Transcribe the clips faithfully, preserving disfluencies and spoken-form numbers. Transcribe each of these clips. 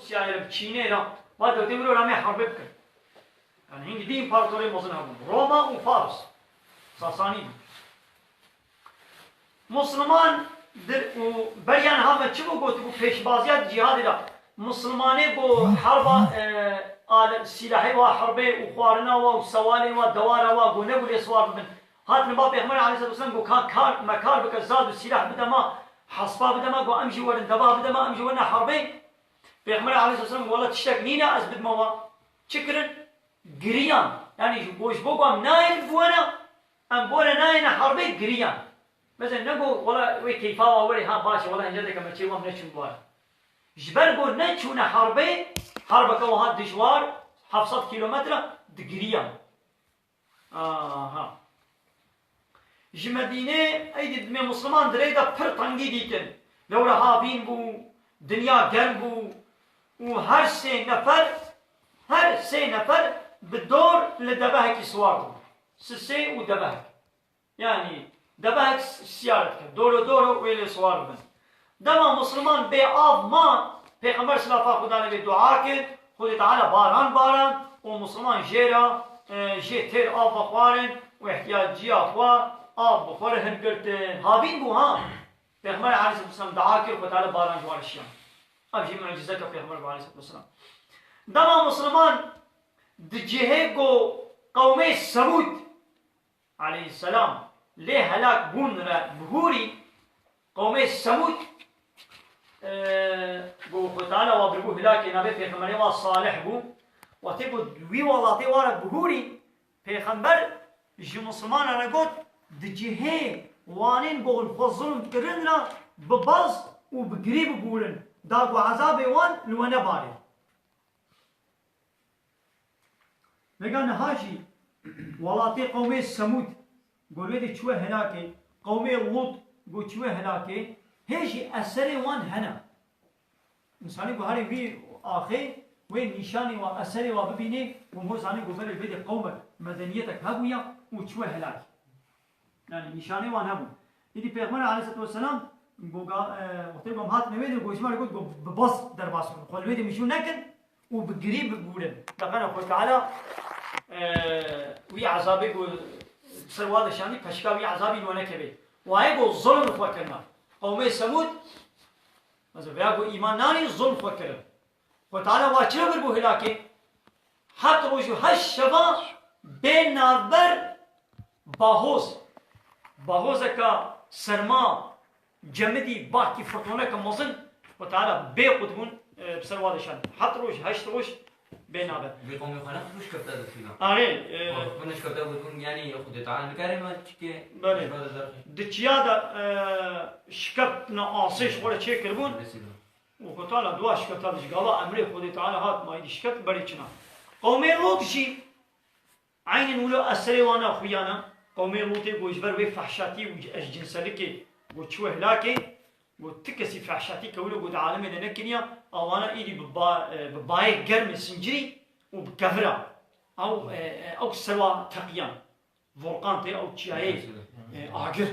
Rûsyayê re, bi Çînê re, va dewletê wilo re em ê herbê bikin. Yani hingî dî împaratorê mezin hebûn. Roma û Fars. Sasanî bû. Musliman dir û beriya niha me çi bû gotibû pêşbaziya di cîhadê de. Muslimanê go herba, e, ale-, sîlahê wa herbê û xwarina wa û sewalê wa dewara wa go nebû lê siwar bibin. Hatin ba Pêxemberê aleyhisselatu vesselam go ka kar, me kar bike, zad û sîlah bide ma, hespa bide ma, go em jî werin deva bide ma, em jî werine herbê. Pêxemberê aleyhisselatu vesselam go wela tiştek nîne ez bidime wa. Çi kirin? Giriyan. Yani ji bo, ji bo ku em nayên bi we re, em bi we re nayêne herbê, giriyan. Mesela ne got, wela wê keyfa wa werê, ha baş e, wela hênceteke me çê, wem neçûn bi we re. Ji ber ku neçûne herbê, herbeke wiha dijwar, heft sed kîlometre, digiriyan. Aha. Ji Medînê êdî dimê Musliman di rê de pir tengî dîtin. Lewre havîn bû, dinya germ bû û her sê nefer, her sê nefer bi dor li devehekî siwar dibûn. Sisê û devehek. Yani devehek s-, siyar dike. Doro doro wê lê siwar bibin. Dema Musliman bê av man, Pêxember silafa Xuda lê bê dua kir, Xwedê Teala baran baran û Musliman jê re, e, jê têr av vexwarin û ihtiyaciya xwe av bi xwe re hilgirtin. Havîn bû ha. Pêxember aleyhisselam dua kir, Xwedê Teala baran ji wan re şiyand. Ev jî mucizeke Pêxember bû aleyhisselatu vesselam. Dema Musliman di cihê ku qewmê Semûd aleyhisselam lê helak bûn re bihûrî, qewmê Semûd, e, ku Xwedê Teala wa biribû hilakê, navê pêxemberê wa Salih bû, wextê ku wî welatê wa re bihûrî, pêxember ji Muslimanan re got, di cihê wanên ku li xwe zulm kirin re bi baz û bi girî bibûrin, da ku ezabê wan li we nebare. Vega niha jî welatê qewmê Semûd, go li wê de çûye helakê, qewmê Lût, go çûye helakê, hê jî eserê wan hene. Însanê go herê wî axê, wê nîşanê wa, eserê wa bibînê, go ho zanê go belê vê de qewmek, medeniyetek hebûya û çûye helakê. Yani nîşanê wan hebûn. Îdî Pêxember aleyhisselatu vesselam go ga-, e, wextê ku em hatine wê de, go ji me re got, go bi baz derbas bin. Xwe li wê de mijûl nekin û bi girî bibûrin. Deqena Xwedê Teala, e, wî ezabê ku ser wa de şandî, peşka wî ezabî li we nekeve. Wayê ku zulm li xwe kirina. Qewmê Semûd, mesela veya ku îman nanî, zulm xwe kirin. Xwedê Teala wa çi bir bû hilakê? Heft roj û heşt şeva bê navber bahoz. Bahozeka serma, cemidî, bakî, firtoneke mezin, Xwedê Teala bê qut bûn, e, bi ser wa de şand. Heft roj, heşt roj bê navber. Vê qomê xwe ne roj kefte di fîna. Arê, e, Xwe ne şkefte bûn, yani Xwedê Teala nikare me çike Belê. Ji me de derxî. Di çiya de, e, şikeftina asê ji xwe re çêkiribûn. Mesela. Û Xwedê Teala dua şikefta ji gava emrê Xwedê Teala hat, ma êdî şikeft berê çina. Qewmê Lût jî eynên wilo eserê wana xuyana. Qewmê Lûtê ku ji ber wê fehşatî û eşcinselikê ku çûye hilakê, ku ti kesî fehşatî ke wilo ku di alemê de nekiriya, a wana êdî bi ba-, e, bi bayê germê sincirî û bi kevira. Ew, e, e, ew serwa teqiyan. Volkan tê, ew çiyayê, e, agir.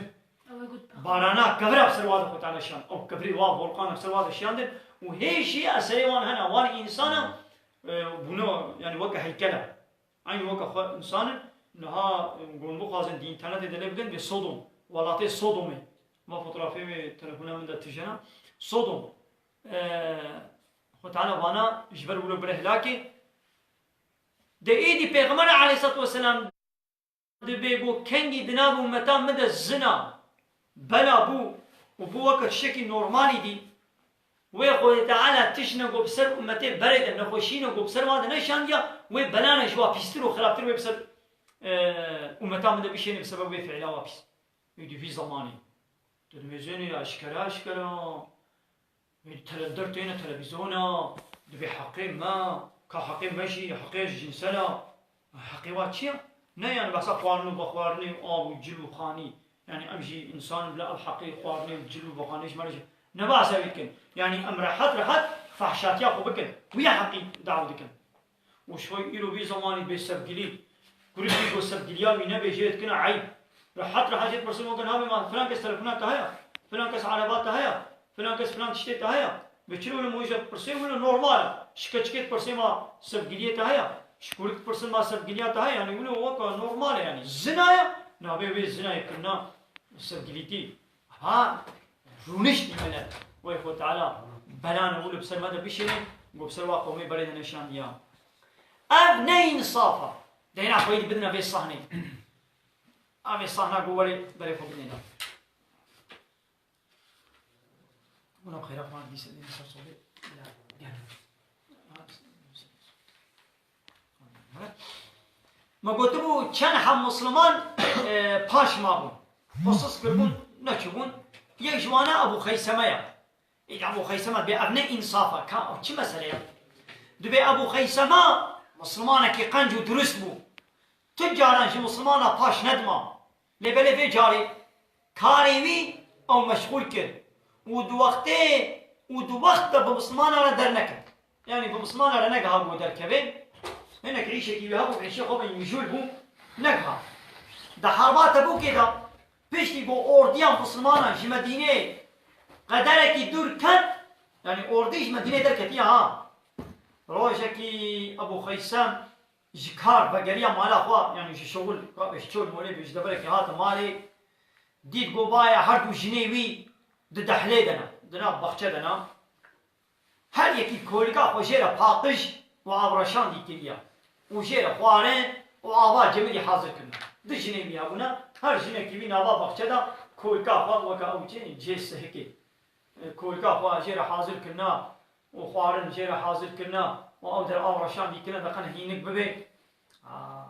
Ew ê got, Barana kevira bi ser wa de Xwedê Teala şiyan. Ew kevirê wa volkan bi ser wa de şiyandin. Û hê jî eserê wan hene. Wan însana, e, bûne, yani weke heykele. Eynî weke xwe însan in. Niha, e, gon bixwazin di înternetê de lê bidin, vê Sodom. Welatê Sodomê. Ma fotografê wê telefona min de tijena. Sodom. E, Xwedê Teala vana ji ber wilo bire hilakê. De êdî Pêxember aleyhisselatu vesselam Dibê ku kengî di nav ummeta min de zina, bela bû û bû weke tiştekî normalî dî, wê Xwedê Teala tiştine ku bi ser ummetê berê de, nexweşîne ku bi ser wan de neşandiya, wê belane ji wa pîstir û xirabtir wê bi ser, e, ummeta min de bişêne bi sebeb wê fiila wa pîs. Êdî vî zemanî. Tu dibêjênî eşkere eşkere. Ê, tele-, dertêne televîzyona, dibê heqê me, ka heqê me jî, heqê ji cinsel a. Heqê wa çi ye? Ne yani behsa xwarin û vexwarinê û av û cil û xanî. Yani em jî însan in bila ev heqê xwarinê û cil û vexwarinê ji me re jî. Ne behsa wî dikin. Yani em rehet rehet fehşatiya xwe bikin. Wî ye heqî daw dikin. Û şoy îro vî zemanî bê sevgilî. Kurikî ku sevgiliya wî nebê, jê dikine eyb. Rehet rehet jê dipirsin, weke navê ma filan kes telefona te heye, filan kes ereba te heye, filan kes filan tiştê te heye. Bi çi wilo mûjek pirsê wilo normal e. Ji keçikê pirsê ma sevgiliyê te heye. Ji kûrik pirsin ma sevgiliya te heye. Yanî wilo weka normal e yanî. Zina ye. Nabê wê zinayê kirina sevgilîtî. Ha, rûniştî milet. Wey Xwe Teala belane wilo bi ser me de bişêne. Go bi ser wa qomê berê de neşandiya. Ev ne însafa. Deyna xweyî bidine vê sahneyê. Avê sahna go were berê xwe bidêne. Wina bi xêra xwe dîse dîne ser solê. Gel. Me gotibû çend heb misliman, e, paş mabûn. Xwe sis kiribûn, neçûbûn. Yek ji wan e Ebû Xeyseme ye. Ê, Ebû Xeyseme bê ev ne însafa. Ka, ev çi mesele ye? Dibê Ebû Xeyseme mislimanekî qenc û durust bû. Tu caran ji mislimana paş nedima. Lê belê vê carê karê wî ew meşxûl kir. Û di wextê, û di wext de bi mislimana re derneket. Yanî bi mislimana re negiha ku derkeve. Hinek îşekî wî hebû, îşê xwe bin mijûl bû, negiha. Di herba Tebûkê de piştî ku ordiya mislimanan ji Medîneyê qederekî dûr ket, yanî ordî ji Medîneyê derketiye ha. Rojekî Ebû Xeysem ji kar vegeriya mala xwe, yanî ji şoxul, ji çol molê bê, ji deverekê hate malê, dît ku vaye her du jinê wî di dehlê de ne, di nav baxçe de ne. Her yekî kolika xwe jê re paqij û avreşandî kiriye û jê re xwarin û ava cemidî hazir kirine. Du jinê wî hebûne, her jinekî wî nava baxçe de kolika xwe weke ew çi cê sihikê. E, kolika xwe jê re hazir kirine û xwarin jê re hazir kirine û ew der avreşandî kirine de qene hînik bibe. Aa.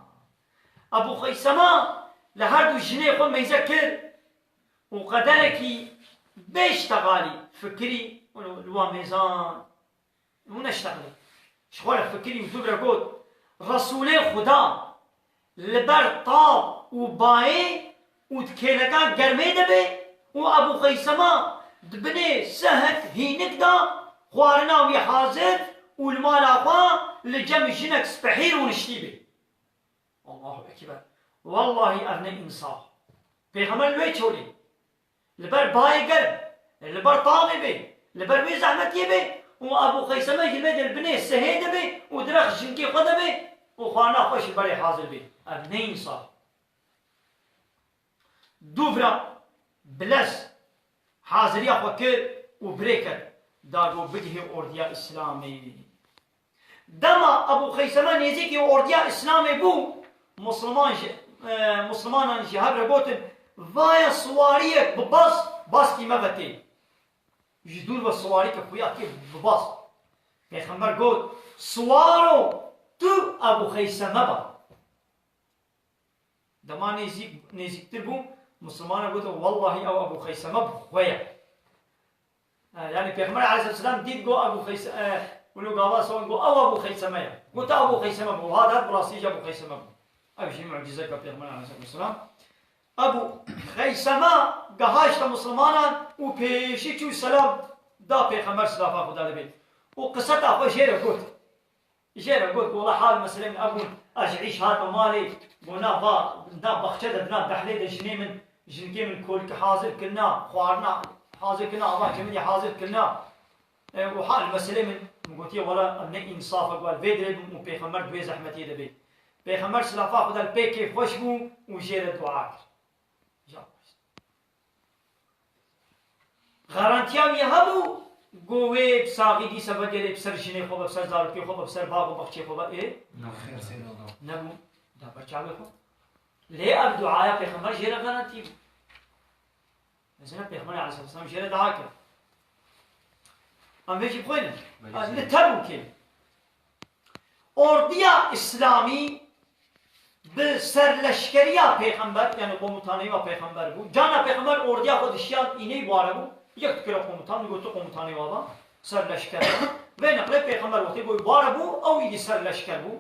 Ebû Xeysema li her du jinê xwe mêze kir û qederekî bêştegalî fikirî û li wan mêzan û neştexilî. Ji xwe re fikirî û dû re got, Resûlê Xuda li ber tav û bayê û di kêleka germê de be û Ebû Xeysema di binê sehek hînik de xwarina wî hazir û li mala xwe li cem jinek spehî rûniştî be. Allahu Ekber. Wellahî ev ne însaf. Pêxember li wê çolê. Li ber bayê germ, li ber tavê bê, li ber wê zehmetiyê bê û Ebû Xeyseme jî li vê de li binê sehê de bê û di rex jinkê xwe de bê û xwarina xwe ji berê hazir bê. Ev ne însaf. Dû vira bilez haziriya xwe kir û birê ket, da ku bigihê ordiya Îslamê. Dema Ebû Xeyseme nêzîkî ordiya Îslamê bû, Musliman ji, e, Muslimanan ji hev re gotin, Vaye siwariyek bi bas, baskî me ve tê. Ji dûr ve siwarîke xuya tê bi bas. Pêxember got, Siwaro tu Ebû Xeyseme be. Dema nêzîk, nêzîktir bû, Misilmana gote, Wellahî ew Ebû Xeyseme bi xwe ye. E, yanî Pêxember aleyhisselam dît, got, Ebû Xeyse-, e, wilo gava son, got, Ew Ebû Xeyseme ye. Got, Te Ebû Xeyseme bû. Wiha der bi rastî jî Ebû Xeyseme bû. Ev jî mucîzeke Pêxember aleyhisselam. Ebû Xeyseme gehaşte Misilmanan û pêşî çû selam da Pêxember silafa Xuda lê bê. Û qiseta xwe jê re got. Jê re got, Wela hal meselê min ev bûn, ez ji îş hatime malê, got, na va, na baxçe de, na dehlê de jinê min, jinkê min kolike hazir kirina, xwarina hazir kirina, ava kemidî hazir kirina. E, û hal meselê min, min gotiye, Wela ev ne însaf e, got, vê dirê bim û Pêxember di wê zehmetiyê de bê. Pêxember silafa Xuda li pê kêfxweş bû û jê re dua kir. Garantiya wî hebû, go wê bi saxî dîse vegerê bi ser jinê xwe be, bi ser zarokê xwe be, bi ser bax û baxçê xwe be, ê? Nebû. Da ber çavê xwe. Lê ev duaya Pêxember jê re garantî bû. Mesela Pêxember aleyhisselam jê re dua kir. Em vê jî bixwînin. Belê. Li Tebûkê. Ordiya Îslamî bi serleşkeriya Pêxember, yanî komutanê wa Pêxember bû. Cana Pêxember ordiya xwe dişiya înê ware bû. Yek dikire komutan, digot tu komutanê wa ba, serleşker. Vê neqlê Pêxember wextê bû ware bû, ew îdî serleşker bû.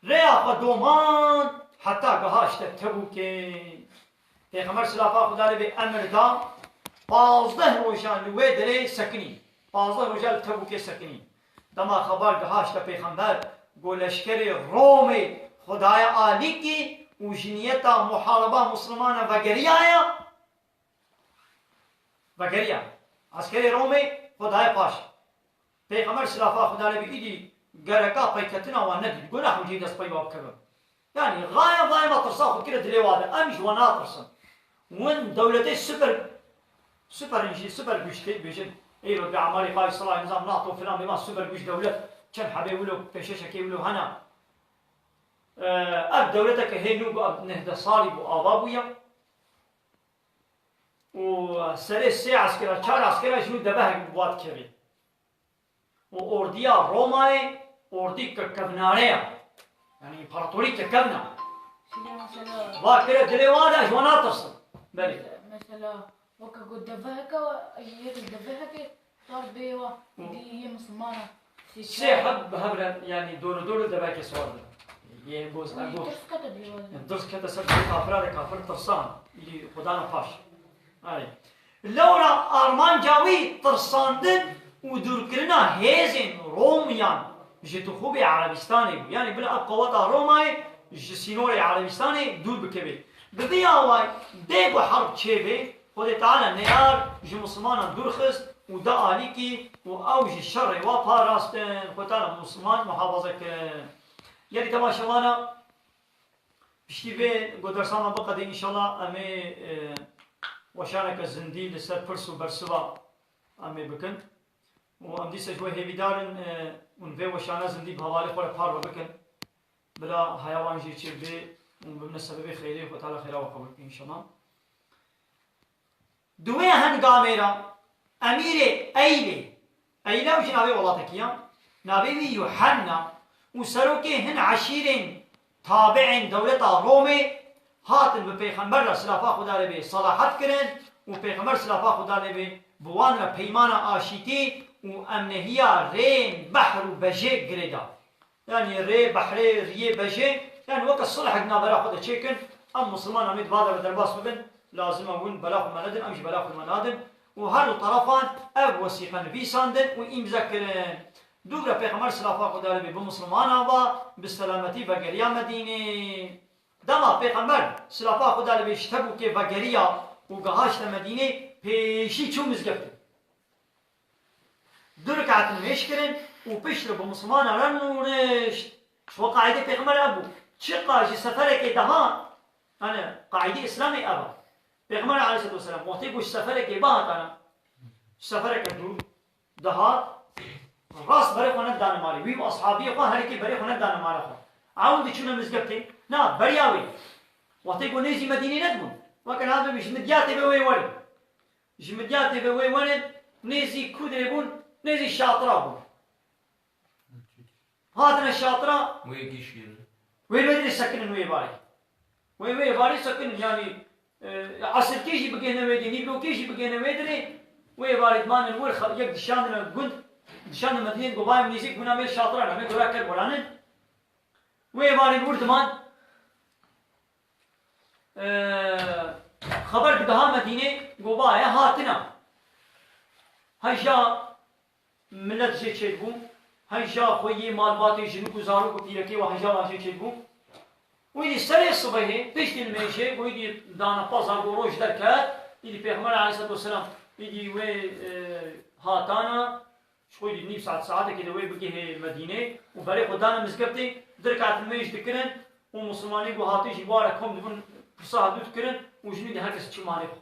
Rêya xwe doman heta gehaşte Tebûkê. Pêxember silafa Xuda lê bê emir da, pazdeh rojan li wê derê sekinî. Pazdeh rojan li Tebûkê sekinî. Dema xebar gihaşte Pêxember, got leşkerê Romê Xwedaya alîkî û ji niyeta muhareba Muslimana vegeriyaye. Vegeriya. Eskerê Romê Xwedaya paş. Pêxember silafa Xweda lê bê îdî gereka peyketina wan nedît. Gunah û cihê dest pey wa bikevin. Yanî xaya xaya me tirsa xwe kire dilê wa de. Em ji we natirsin. Win dewletê super, super jî, super güç tê dibêjin. Îro bi Amerîkayê, Îsraîl, nizam, NATO filan bê, ma super güç dewlet. Çend hebê wilo, pêşeşekê wilo hene. Ev dewleteke hê nû bû, ev neh deh salî bû, ava bûye. Û serê sê eskera, çar eskera ji nû devehek bi wa dikevê. Û ordiya Romayê ordî ke kevnare ya. Yanî împaratorî ke kevna. Şirê mesela, va kire dilê wa de ji wan natirsin. Belê. Mesela, weke ku deveheke, yek deveheke, Sar bê wa, dî yê Mislimana. Sê heb bi hev re, yanî dor û dor û deveke sar de. Yê boz, Ay, boz. Tirs kete dî wa. Tirs kete ser kafira de, kafir tirsan. Îdî Xwedana paş. Ay. Lewra armanca wî tirsandin û dûrkirina hêzên Romiyan ji tixûbê Erebistanê bû. Yanî bila ev qeweta Romayê ji sînorê Erebistanê dûr bikevê. Bi vî awayî dê ku herb çêbê, Xwedê Teala neyar ji Mislimanan dûr xist û da alîkî û ew ji şerê wa parastin. Xwedê Teala Misliman muhafaza kirin. Gelî temaşevana, piştî vê ku dersa me biqedê, înşallah em ê, e, weşaneke zindî li ser pirs û bersiva em ê bikin. Û em dîsa ji we hêvîdar in, e, hûn vê weşana zindî bi hevalê xwe re parve bikin. Bila haya wan jî çêbê û bibine sebebê xeyrê, Xwedê Teala xêra we qebûl bike înşallah. Di wê hengamê re emîrê Eylê, Eyla ew jî navê welatekî ya, navê wî Yuhenna û serokê hin eşîrên tabiên dewleta Romê hatin bi Pêxember re silafa Xweda lê bê selahet kirin û Pêxember silafa Xweda lê bê bi wan re peymana aşîtî û emnehiya rên behr û bejê girê da. Yanî rê, behrê, riyê, bejê, yanî weke sulhek navbera xwe de çêkin, em Misliman em ê di va de ve derbas bibin, lazim e hûn bela xwe me nedin, em jî bela xwe me nadin. Û her du terefan ev wesîqe nivîsandin û îmze kirin. Dûvre Pêxember silafa Xwedê lê bê bi Mislimanan ve bi selametî vegeriya Medînê. Dema Pêxember silafa Xwedê lê bê ji Tebûkê vegeriya û gihaşte Medînê, pêşî çû mizgeftê. Du rekaet nûêş kirin û piştre bi Mislimanan re nûrişt. Ji xwe qaîdê Pêxember ev bû. Çiqa ji seferekê dihat, yani qaîdê Îslamê ev e. Pêxember aleyhisselatu vesselam wextê ku ji seferekê bihatana, ji sefereke dûr dihat, rast berê xwe nedane malê. Wî û ashabiyê xwe herikê berê xwe nedane mala xwe. Ew diçûne mizgeftê, na, beriya wê. Wextê ku nêzî Medînê nedibûn. Weke navê min ji Midyatê ve wê werin. Ji Midyatê ve wê werin, nêzî ku dê bûn, nêzî Şatira bûn. Hatine Şatira, Wê gişînin. Wê Bedirê sekinin wê barê. Wê, wê barê sekinin, yanî, e, esirkê jî bigihne wê dê, nîvlokê jî bigihne wê dirê, wê barê dimanin wir, xe-, yek dişandine gund, dişandine Medînê, go vayê min nêzîk bûna me Şatira ne, me gora ker weranin. Wê barê wir diman, e, xeber digiha Medînê, go vayê hatina. Heja Milet jê çêdibû, heja xwe yê malbatê, jinik û zarok û pîrekê wa heja wan jê çêdibû. Û îdî serê sibehê, piştî nimêjê, û îdî dane paza ku roj derket, îdî Pêxember aleyhisselatu vesselam, îdî wê, e, hatana, ji xwe îdî nîv saet, saetekê de wê bigihê Medînê û berê xwe dane mizgeftê, di rekaet nimêj dikirin û Mislimanê ku hatî jî ware kom dibûn, pirsa hevdû dikirin û jinî de her kes çû malê xwe.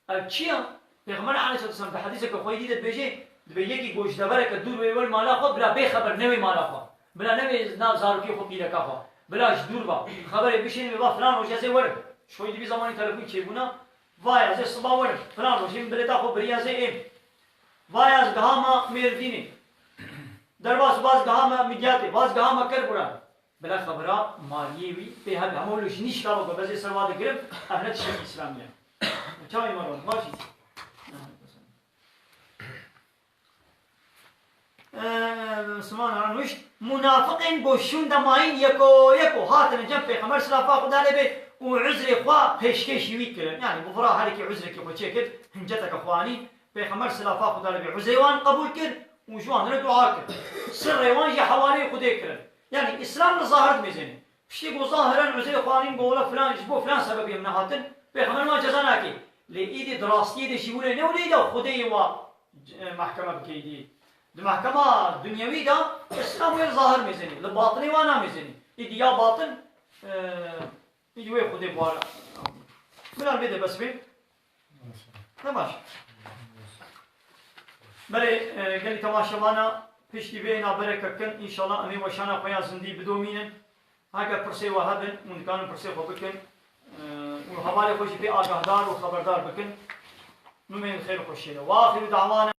Ev çi ya? Pêxember aleyhisselatu vesselam di hedîseke xwe yî dî de dibêje, dibê yekî ku ji devereke dûr wê wer mala xwe, bila bê xeber newê mala xwe. Bila newê nav zarokê xwe, pîreka xwe. Bila ji dûr ba. Xeberê bişên wê ba filan roj ez ê werim. Ji xwe yî dibî zamanî telefon çêbûna. Vay ez ê siba werim. Filan rojê min bilêta xwe birî ez ê êm. Vay ez giha me Mêrdînê. Derbas baz giha me Midyatê. Baz giha me Kerboran. Bila xebera maliyê wî pê hebe. Hema wilo ji nîşka ve ku bezê ser wa digirim, ev ne tiştekî îslamî ye. Çavê me ron, baş î. Eee, Siman Arnuşt, munafiqên ku şûnde mayîn yeko yeko hatine cem Pêxember silafa Xuda lê bê û uzrê xwe pêşkêşî wî kirin. Yanî bi vira herikî uzrekî xwe çêkir, hinceteke xwe anî, Pêxember silafa Xuda lê bê uzrê wan qebûl kir û ji wan re dua kir. Sirrê wan jî hewaleyê Xwedê kirin. Yanî Îslam li zahir dimêzêne. Piştî ku zahiren uzrê xwe anîn, go wela filan, ji bo filan sebebê em nehatin, Pêxember wan ceza nake. Lê îdî di rastiyê de jî wile ne wile de Xwedê wa, e, mehkeme bike îdî. Di mehkema dunyewî de Îslam wê li zahir mêzenî, li batinê wa namêzenî. Îdî ya batin, e, îdî wê Xwedê bi wa re. Bila vê de bes bê. Ne baş. Belê, e, gelî temaşevana piştî vê nabereke kin, înşallah em ê weşana xwe ya zindî bidomînin. Heger pirsê we hebin, hûn dikarin pirsê xwe bikin, e, û hevalê xwe jî pê agahdar û xeberdar bikin. Numên xêr û xweşiyê de. Wa axiru da'wana